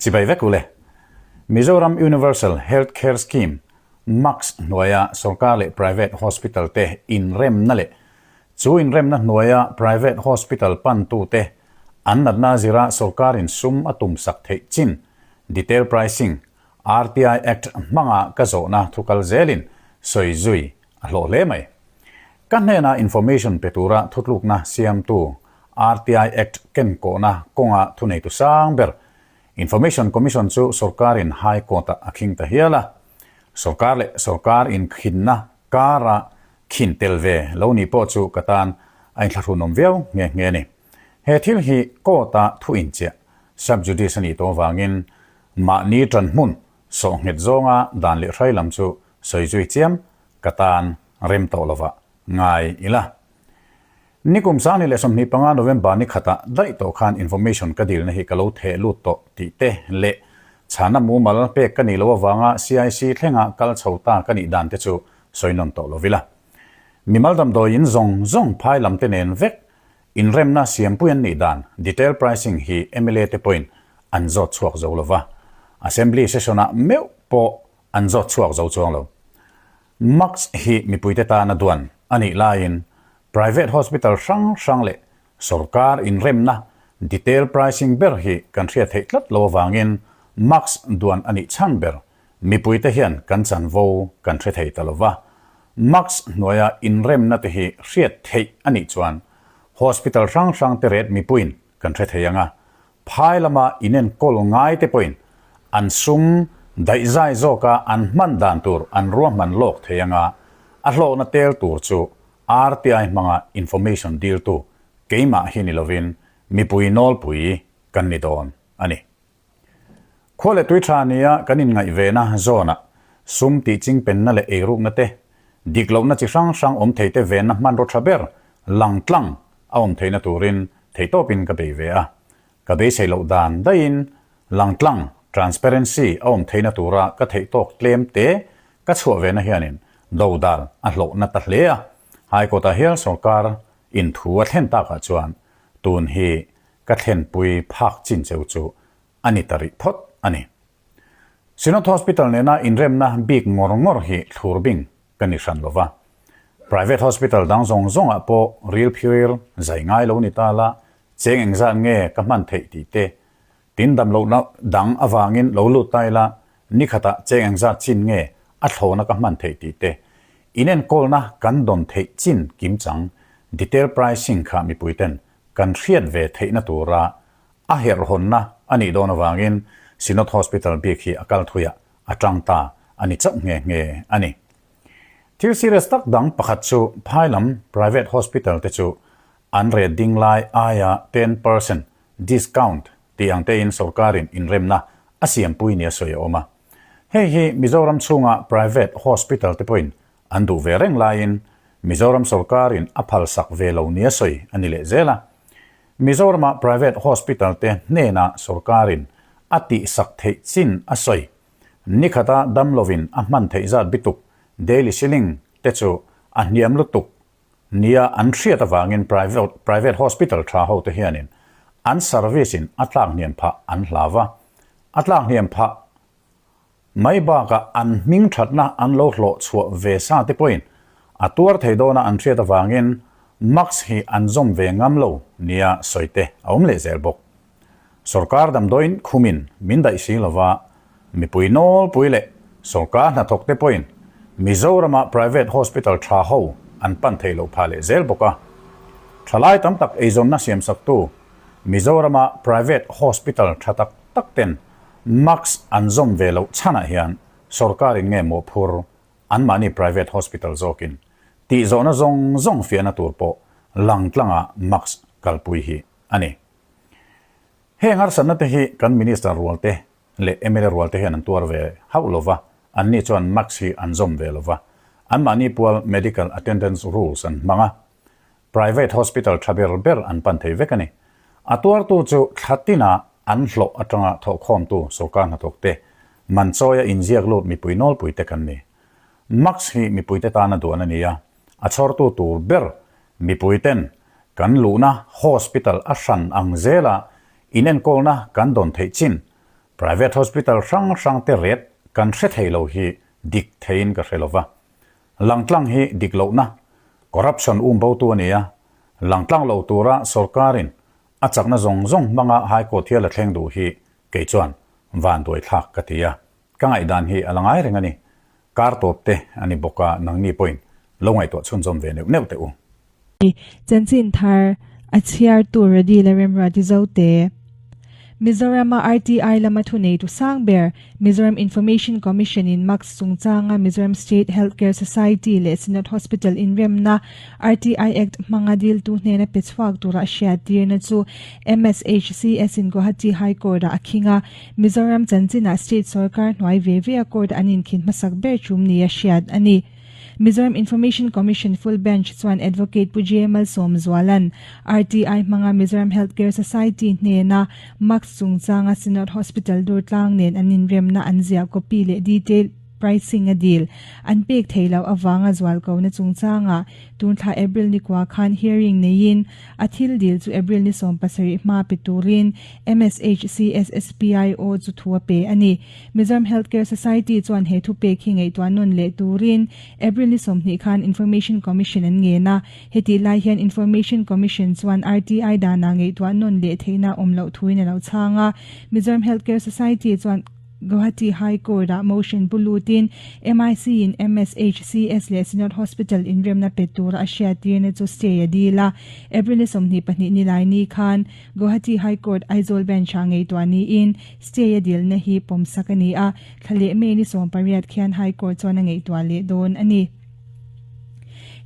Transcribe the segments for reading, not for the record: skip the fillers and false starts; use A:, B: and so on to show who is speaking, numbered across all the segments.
A: Chibai vek u le. Mizoram Universal Health Care Scheme, MACS, hnuaia sorkar leh private hospital te inremna leh chu inremna hnuaia private hospital pantute an natna zira sorkarin sum a tumsak theih chin detail pricing, RTI Act hmanga ka zawhna thu kal zelin sawi zui a hlawh hle mai. Ka hnena information pe tura thutlukna siamtu RTI Act kenkawhna kawnga thuneitu sang ber Information Commission chu sorkarin High Court-ah a khing ta hial a. Sorkar leh sorkar inkhinna kara khin tel ve lo ni pawh chu ka tan a inthlahrunawm viau nghe nghe a ni. He thil hi court-a thu inchiah, sub judice a nih tawh avangin mahni ṭan hmun sawh nghet zawnga dan leh hrai lam chu sawi zui chiam ka tan rem tawh lovah ngai ila. Nikum 2025 November ni khatah daih tawh khan information ka dilna hi ka lo theh lut tawh tih te leh chhana mumal pek ka nih loh avanga CIC thlenga kal chho ta ka nih dan te chu sawi nawn tawh lovila. Mimal damdawiin zawng zawng phai lam te nen vek Inremna siampui an nih dan detail pricing hi mla te pawhin an zawt chhuak zo lo va, Assembly session-ah meuh pawh an zawt chhuak zo chuang lo. Max hi mipuite tana duan a nih laiin private hospital hrang hrang leh sorkar inremna detail pricing ber hi kan hriat theih tlat lo avangin Max duan a nih chhan ber mipuite hian kan chanvo kan hre thei ta lo va. Max hnuaia inremna te hi hriat theih a nih chuan hospital hrang hrang te ret mipuiin kan hre thei ang a, phai lama inenkawl ngai te pawhin an sum daihzai zawka an hman dan tur an ruahman lawk thei ang a, a hlawhna tel tur chu RTI hmanga information diltu keimah hi ni lovin mipui nawlpui kan ni dawn a ni. Khua leh tui tha nia kan inngaihvena zawnah sum tih chingpenna leh eirukna te, dik lohna chi hrang hrang awm thei te venna hmanraw tha ber lang tlang a awm theihna turin theihtawpin ka bei ve a. Ka beisei loh dan daihin lang tlang, transparency, a awm theihna tura ka theihtawk tlem te ka chhuah vena hianin dodal a hlawhna ta hle a. High Court-ah hian sorkar in thu a thlen takah chuan tun hi Ka thlenpui phak chin cheu chu a ni ta rih phawt a ni. Synod Hospital nena inremna bik ngawr ngawr hi thlur bing ka ni hran lova. Private Hospital dang zawng zawngah pawh ril phirir zai ngai lo ni ta la, cheng engzat nge ka hman theih tih te, tin dam lohna dang avangin lo lut ta ila, nikhatah cheng engzat chin nge a thlawna ka hman theih tih te, inenkawlna kan dawn theih chin kimchang detail pricing kha mipuiten kan hriat ve theihna tura a herhawnna a nih dawn avangin Synod Hospital bik hi a kal thuiah a tang ta a ni chauh nghe nghe a ni. Thil serious tak dang pakhat chu phai lam private hospital te chu an ret ding lai aia 10% discount tih ang tein sorkarin inremna a siampui nia sawi a awm a. Hei hi Mizoram chhunga private hospital te pawhin An duh ve reng laiin Mizoram sorkarin a phalsak ve lo nia sawi a ni leh zel a. Mizorama private hospital te hnenah sorkarin a tihsak theih chin a sawi. Nikhata damlovin a hman theih zat bituk, daily ceiling, te chu a hniam lutuk nia an hriat avangin private hospital tha ho te hianin an service in a tlak hniam phah an hlau va. A tlak hniam phah Mai bakah an hming thatna an lo hlawh chhuah ve sa te pawhin a tuar thei dawna an hriat avangin mask hi an zawm ve ngam lo nia sawi te a awm leh zel bawk. Sorkar damdawiin khumin min daih si lova, mipui nawlpui leh sorkar hnathawk te pawhin Mizorama private hospital tha ho an pan thei loh phah leh zel bawk a. Thalai tam tak eizawnna siamsaktu Mizorama private hospital tha tak tak ten Max an zawm ve loh chhanah hian sorkarin nge mawhphur anmahni private hospital zawkin tih zawhna zawng zawng fiahna tur pawh langtlanga max kalpui hi a ni. Heng harsatna te hi kan minister rualte leh mla rualte hian an tuar ve hauh lova, anni chuan max hi an zawm ve lova, anmahni pual medical attendance rules an hmang a, Private hospital tha ber ber an pan thei vek a ni. A tuartu chu thla tina an hlawh atanga thawhkhawmtu sorkar hnathawkte, man chawia inziak lut mipui nawlpuite kan ni. Max hi mipuite tana duan a ni a, a chhawrtu tur ber mipuiten kan luhna hospital a hran ang zela inenkawlna kan dawn theih chin. Private hospital hrang hrang te ret kan hre thei lo hi dik theiin ka hre lo va. Langtlang hi dik lohna, corruption um botu a ni a, langtlang lo tura sorkarin a chakna zawng zawng hmanga High Court hial a thleng duh hi kei chuan vanduai thlak ka ti a. Ka ngaihdan hi a la ngai reng a ni. Kar tawp te a ni bawk a, nangni pawhin lo ngaihtuah chhunzawm ve neuh neuh teh u.
B: Chanchin thar a chhiartu Redi Lalremruati Zote. Mizorama RTI lama thuneitu sang ber Mizoram Information Commission in MACS chungchanga Mizoram State Health Care Society leh Synod Hospital inremna RTI Act hmanga diltu hnena pe chhuak tura a hriattirna chu MSHCS in Guwahati High Court ah a khing a, Mizoram chanchinah state sorkar hnuai ve ve a court an inkhin hmasak ber tum nia hriat a ni. Mizoram Information Commission Full Bench chuan Advocate Pu J Malsawmzuala'n RTI hmanga Mizoram Health Care Society hnena MACS chungchanga Synod Hospital Durtlang nen an inremna an ziah copy leh detail pricing a dil an pek thei loh avanga zualkona chungchangah tun thla April ni kua khan hearing neiin A thil dil chu April ni 17 hma pe turin MSHCSSPIO chu thu a pe a ni. Mizoram Health Care Society chuan he thupek hi ngaihtuah nawn leh turin April ni 20 khan Information Commission an ngen a. Hetih lai hian Information Commission chuan RTI danah ngaihtuah nawn leh theihna awm loh thuin a lo chhang a. Mizoram Health Care Society chuan Guwahati High Court-ah motion pu lutin MIC-in MSHCS leh Synod Hospital inremna pe tura a hriattirna chu stay a dil a. April ni 22 nilai ni khan Guwahati High Court Aizawl Bench-ah ngaihtuah niin stay a dilna hi pawmsak a ni a, thla leh May ni 18 khian High Court chuan a ngaihtuah leh dawn a ni.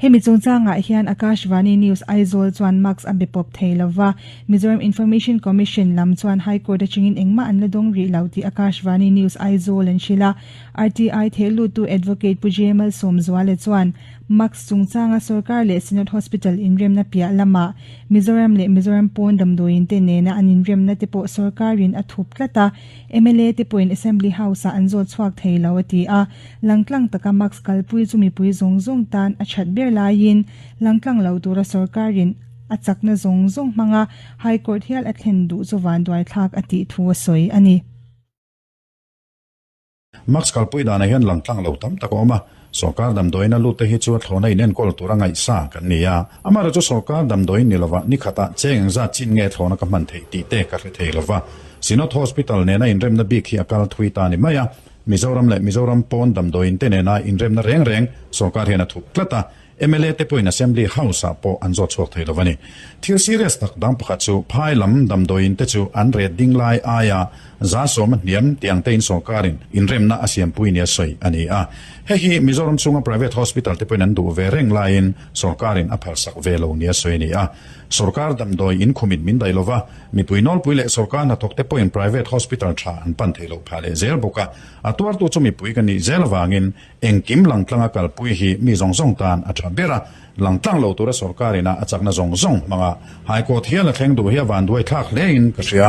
B: Hemi chungchangah hian Akashvani News Aizawl chuan Max a be pawp thei lo va, Mizoram Information Commission lam chuan High Court atangin engmah an la dawng rih lo tih Akashvani News Aizawl an hrilh a. RTI thehluttu Advocate Pu J Malsawmzuala chuan Max chungchanga sorkar leh Synod Hospital inremna piah lamah Mizoram leh Mizoram pawn damdawiin te nena an inremna te pawh sorkarin a thup tlat a, mla te pawhin Assembly House-ah an zawt chhuak thei lo a ti a. Langtlang taka Max kalpui chu mipui zawng zawng tan a that ber laiin langtlang lo tura sorkarin a chakna zawng zawng hmanga High Court hial a thlen duh chu vanduai thlak a tih thu a sawi a ni.
A: Max kalpui danah hian langtlang lo tam tak a awm a, sorkar damdawiin a lut te hi chu a thlawhna inenkawl tura ngaihsa kan ni a. Amaherawhchu chu sorkar damdawiin ni lova ni khatah cheng engzat chin nge thlawhna ka hman theih tih te ka hre thei lova. Synod Hospital nena inremna bik hi a kal thui ta ni mai a. Mizoram leh Mizoram pawn damdawiin te nena inremna reng reng sorkar hian a thup tlat a, mla te pawhin Assembly House ah pawh an zawt chhuak thei lo a ni. Thil serious tak dang pakhat chu phai lam damdawiin te chu an ret ding lai aia 70% a hniam tiang tein sorkarin inremna a siampui nia sawi a ni a. Hei hi Mizoram chhunga private hospital te pawhin an duh ve reng laiin sorkarin a phalsak ve lo nia sawi a ni a. Sorkar damdawi inkhumin min daih lova, mipui nawlpui leh sorkar hnathawk te pawhin private hospital tha an pan thei loh phah leh zel bawk a. A tuartu chu mipui ka nih zel avangin engkim langtlanga kalpui hi mi zawng zawng tan a tha ber a, langtlang lo tura sorkar ina a chakna zawng zawng hmanga High Court hial a thleng duh hi a vanduai thlak hlein ka hria.